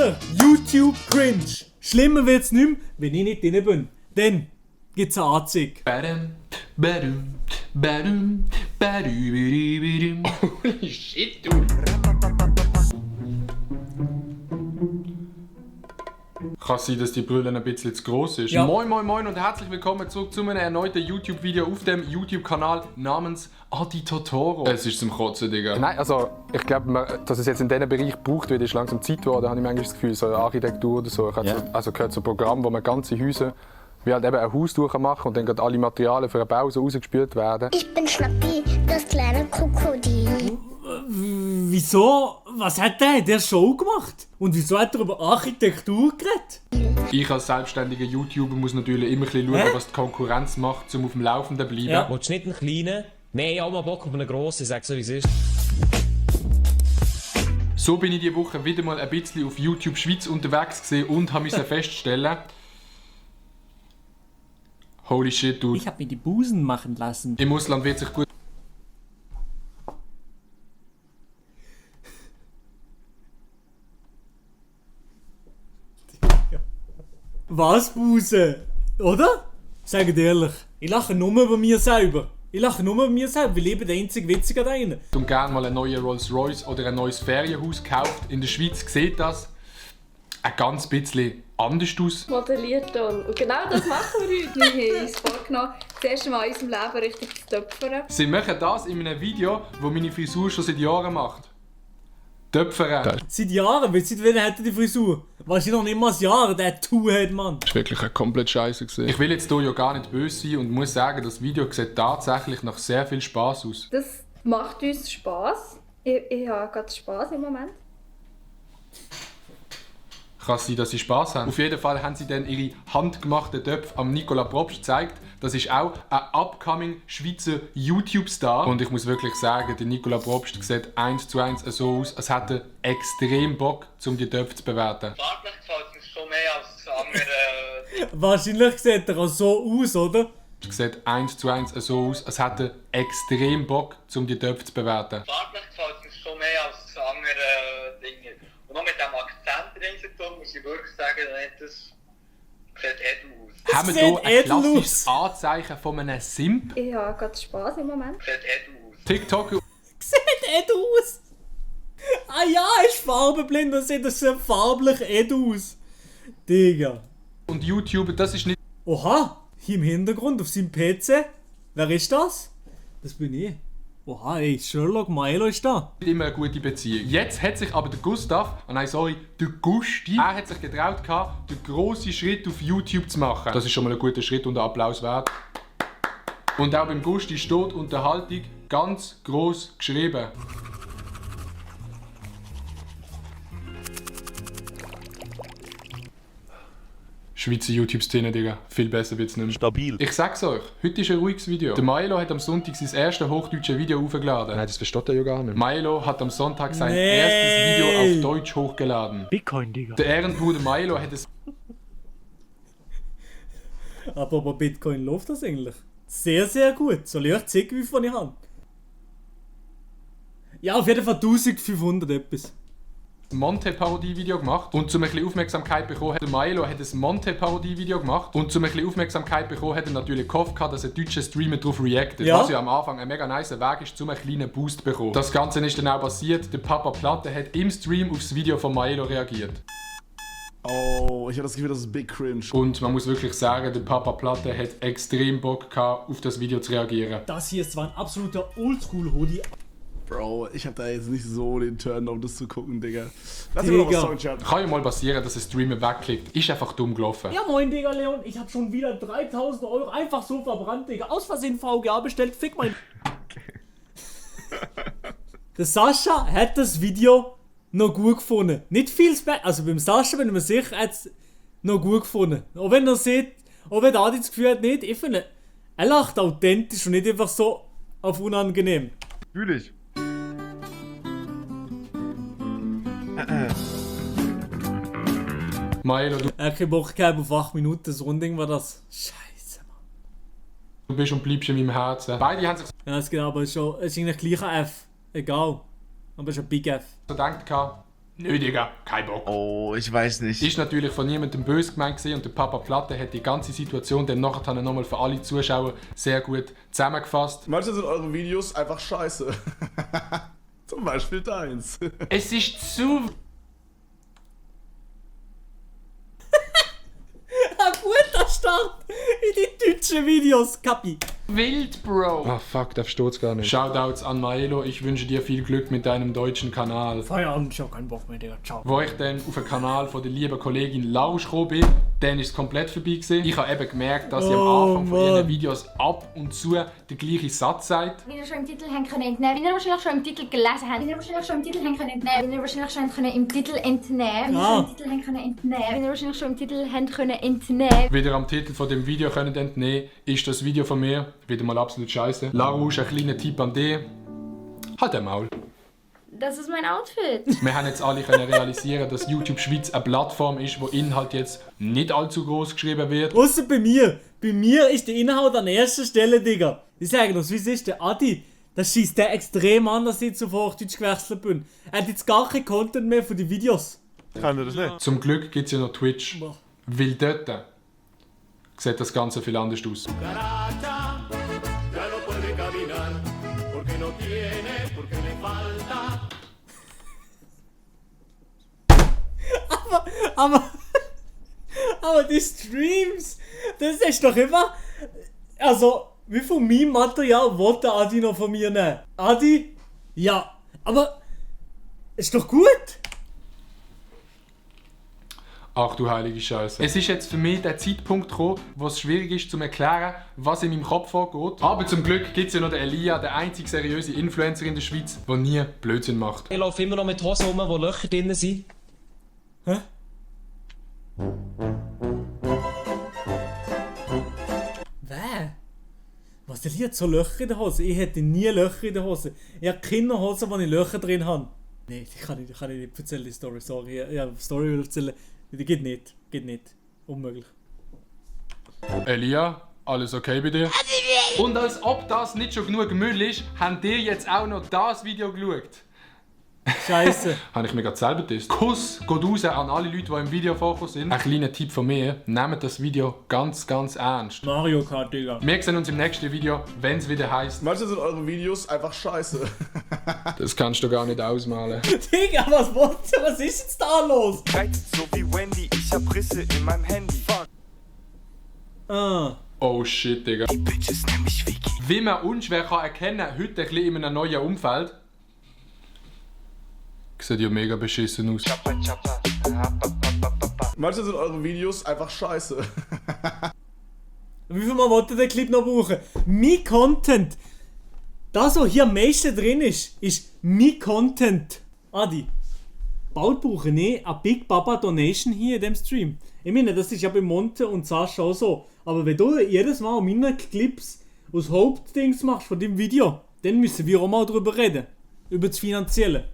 Unser YouTube Cringe. Schlimmer wird's nicht mehr, wenn ich nicht drin bin. Dann gibt's eine Anzeige. Holy shit, du. Kann sein, dass die Brille ein bisschen zu gross ist. Ja. Moin moin moin und herzlich willkommen zurück zu einem erneuten YouTube-Video auf dem YouTube-Kanal namens Adi Totoro. Es ist zum Kotzen, Digga. Nein, also ich glaube, dass es jetzt in diesem Bereich gebraucht wird, ist langsam Zeit geworden, habe ich manchmal das Gefühl, so Architektur oder so. Also gehört zu Programmen, wo man ganze Häuser wie halt eben ein Haus machen und dann gerade alle Materialien für einen Bau so rausgespült werden. Ich bin Schnappi, das kleine Krokodil. Wieso? Was hat der Show gemacht? Und wieso hat er über Architektur geredet? Ich als selbstständiger YouTuber muss natürlich immer ein bisschen schauen, was die Konkurrenz macht, um auf dem Laufenden zu bleiben. Ja. Willst du nicht einen kleinen? Nein, ich habe mal Bock auf einen grossen, sag so wie es ist. So bin ich diese Woche wieder mal ein bisschen auf YouTube Schweiz unterwegs gewesen und musste feststellen, holy shit, dude. Ich habe mir die Busen machen lassen. Im Ausland wird sich gut. Was, Busen? Oder? Sagt ehrlich. Ich lache nur über mir selber. Weil ich bin der einzige Witzige da rein. Und gerne mal einen neuen Rolls Royce oder ein neues Ferienhaus gekauft. In der Schweiz sieht das ein ganz bisschen anders aus. Modelliert dann. Und genau das machen wir heute. Wir haben uns vorgenommen, das erste Mal in unserem Leben richtig zu töpfern. Sie machen das in einem Video, wo meine Frisur schon seit Jahren macht. Töpfern. Seit Jahren, weil seit wann hat er die Frisur? Wahrscheinlich noch nicht mal ein Jahr, der Two-Head, Mann. Das war wirklich ein komplett scheiße gesehen. Ich will jetzt hier ja gar nicht böse sein und muss sagen, das Video sieht tatsächlich nach sehr viel Spaß aus. Das macht uns Spass. Ich habe gerade Spass im Moment. Kann es sein, dass sie Spass haben? Auf jeden Fall haben sie dann ihre handgemachten Töpfe am Nicola Probst gezeigt. Das ist auch ein upcoming Schweizer YouTube-Star. Und ich muss wirklich sagen, der Nicola Probst sieht 1:1 so aus, als hätte er extrem Bock, um die Töpfe zu bewerten. Farblich gefällt mir schon mehr als andere. Wahrscheinlich sieht er auch so aus, oder? Er sieht 1:1 so aus, als hätte er extrem Bock, um die Töpfe zu bewerten. Farblich gefällt mir schon mehr als andere Dinge. Und noch mit dem Akzent drin, muss ich wirklich sagen, das sieht edel aus. Haben wir sieht hier ein edel klassisches Anzeichen von einem Simp? Ich habe gerade Spass im Moment. Sieht edel aus. TikTok Sieht Ed aus! Ah ja, ist farbenblind und sieht so farblich Ed aus. Digga. und YouTube, das ist nicht Oha, hier im Hintergrund auf seinem PC. Wer ist das? Das bin ich. Oha, ey, Sherlock Milo ist da. immer eine gute Beziehung. Jetzt hat sich aber der Gustav, der Gusti, er hat sich getraut, den grossen Schritt auf YouTube zu machen. Das ist schon mal ein guter Schritt und ein Applaus wert. Und auch beim Gusti steht Unterhaltung ganz gross geschrieben. Schweizer YouTube-Szene, Digga. Viel besser wird's nicht mehr. Stabil. Ich sag's euch, heute ist ein ruhiges Video. Der Milo hat am Sonntag sein erstes hochdeutsches Video hochgeladen. Nein, das versteht er ja gar nicht. Milo hat am Sonntag sein Nee. erstes Video auf Deutsch hochgeladen. Bitcoin, Digga. Der Ehrenbruder Milo hat es Aber Bitcoin läuft das eigentlich. Sehr, sehr gut. Soll ich euch zeigen, wie viel ich habe? Ja, auf jeden Fall 1500 etwas. Monte-Parodie-Video gemacht und zum ein bisschen Aufmerksamkeit bekommen hat der Milo hat ein Monte-Parodie-Video gemacht und zum ein bisschen Aufmerksamkeit bekommen hat er natürlich gehofft, dass ein deutscher Streamer darauf reactet, Ja. was ja am Anfang ein mega nice Weg ist, um einen kleinen Boost zu bekommen. Das Ganze ist dann auch passiert, der Papa Platte hat im Stream aufs Video von Milo reagiert. Oh, ich habe das Gefühl, das ist big cringe. Und man muss wirklich sagen, der Papa Platte hat extrem Bock gehabt, auf das Video zu reagieren. Das hier ist zwar ein absoluter Oldschool-Hoodie. Bro, ich habe da jetzt nicht so den Turn, um das zu gucken, Digga. Lass mich mal Digga. was Soundchat. Kann ja mal passieren, dass ein Streamer wegklickt. Ist einfach dumm gelaufen. Ja moin, Digga, Leon. Ich hab schon wieder 3000 Euro einfach so verbrannt, Digga. Aus Versehen VGA bestellt. Fick mein... Der Sascha hat das Video noch gut gefunden. Nicht viel besser. Also beim Sascha bin ich mir sicher, er hat es noch gut gefunden. Auch wenn er sieht, auch wenn Adi das Gefühl hat, nicht. Ich finde, er lacht authentisch und nicht einfach so auf unangenehm. Fühl ich. Milo, Er hat keinen Bock gehabt auf 8 Minuten. So ein Ding war das. Scheiße, Mann. du bist und bleibst in meinem Herzen. Beide haben sich Ja, es geht aber schon. Es ist eigentlich gleich ein F. Egal. Aber es ist ein Big F. so gedacht, Nö, Digga, kein Bock. Oh, ich weiß nicht. Ist natürlich von niemandem böse gemeint gewesen und der Papa Platte hat die ganze Situation dann nachher nochmal für alle Zuschauer sehr gut zusammengefasst. Manchmal sind eure Videos einfach scheiße. Zum Beispiel deins. Es ist zu Ein guter Start in die deutschen Videos, Kapi. wild, Bro. Ah fuck, der versteht's gar nicht. Shoutouts an Maelo, ich wünsche dir viel Glück mit deinem deutschen Kanal. Feierabend, ich hab keinen Bock mehr, Digga. Ciao. Wo ich dann auf den Kanal von der lieben Kollegin Lausch gekommen bin, dann ist es komplett vorbei gewesen. Ich habe eben gemerkt, dass sie am Anfang von ihren Videos ab und zu den gleichen Satz sagt. Wie ihr schon im Titel haben können entnehmen, wie ihr wahrscheinlich schon im Titel gelesen habt, wie ihr wahrscheinlich schon im Titel haben können entnehmen, wie ihr wahrscheinlich schon im Titel entnehmen, wie ihr schon im Titel haben können entnehmen, wie ihr wahrscheinlich schon im Titel haben können entnehmen. Wie ihr am Titel von dem Video könnt entnehmen, ist das Video von mir wieder mal absolut scheiße. Larouche, ein kleiner Tipp an dich. Halt den Maul. Das ist mein Outfit. Wir haben jetzt alle können realisieren, dass YouTube Schweiz eine Plattform ist, wo Inhalt jetzt nicht allzu groß geschrieben wird. Ausser bei mir. Bei mir ist der Inhalt an erster Stelle, Digga. Ich sage das, wie es ist, der Adi, das schießt der extrem an, dass ich jetzt auf Hochdeutsch gewechselt bin. Er hat jetzt gar keinen Content mehr für die Videos. Kann er das nicht? Zum Glück gibt es ja noch Twitch. Weil dort sieht das Ganze viel anders aus. Aber die Streams, das ist doch immer... Also, wie viel Meme-Material wollte der Adi noch von mir nehmen? Adi? Ja, aber... Ist doch gut! Ach du heilige Scheiße. Es ist jetzt für mich der Zeitpunkt gekommen, wo es schwierig ist zu erklären, was in meinem Kopf vorgeht. Aber zum Glück gibt es ja noch den Elia, der einzige seriöse Influencer in der Schweiz, der nie Blödsinn macht. Ich laufe immer noch mit Hosen rum, wo Löcher drin sind. Hä? Wer? Was denn hier so Löcher in der Hose? Ich hätte nie Löcher in der Hose. Ich habe keine Hose, wo ich Löcher drin habe. Nein, die kann ich nicht erzählen, die Story. Sorry, ich habe die Story erzählen. Die geht nicht. Geht nicht. Unmöglich. Elia, alles okay bei dir? Und als ob das nicht schon genug Müll ist, habt ihr jetzt auch noch das Video geschaut. Scheiße. Habe ich mir gerade selber getestet. Kuss geht raus an alle Leute, die im Video vorgekommen sind. Ein kleiner Tipp von mir, nehmt das Video ganz, ganz ernst. Mario Kart, Digga. Wir sehen uns im nächsten Video, wenn es wieder heisst. Manchmal sind eure Videos einfach scheiße. Das kannst du gar nicht ausmalen. Digga, was ist jetzt da los? So wie Wendy, ich hab Risse in meinem Handy. Fuck. Ah. Oh shit, Digga. Die Bitches nennen mich Vicky. Wie man unschwer kann erkennen, heute ein bisschen in einem neuen Umfeld. Sieht ja mega beschissen aus. Manchmal sind eure Videos einfach scheiße. Wie viel Mal wollt ihr den Clip noch brauchen? Mein Content. Das, was hier am meisten drin ist mein Content. Adi, bald brauche ich eine Big Baba Donation hier in dem Stream. Ich meine, das ist ja bei Monte und Sascha auch so. Aber wenn du jedes Mal meine Clips aus Hauptdings machst von dem Video, dann müssen wir auch mal drüber reden. Über das Finanzielle.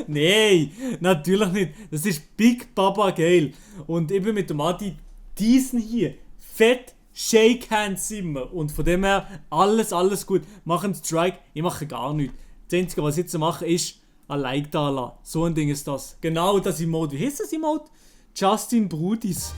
Nein, natürlich nicht. Das ist Big Baba geil. Und eben mit dem Adi, diesen hier, fett Shake Hands immer. Und von dem her, alles gut. Machen Strike, ich mache gar nichts. Das Einzige, was ich jetzt mache, ist ein Like da lassen. So ein Ding ist das. Genau das Emote. Wie heißt das Emote? Justin Brudis.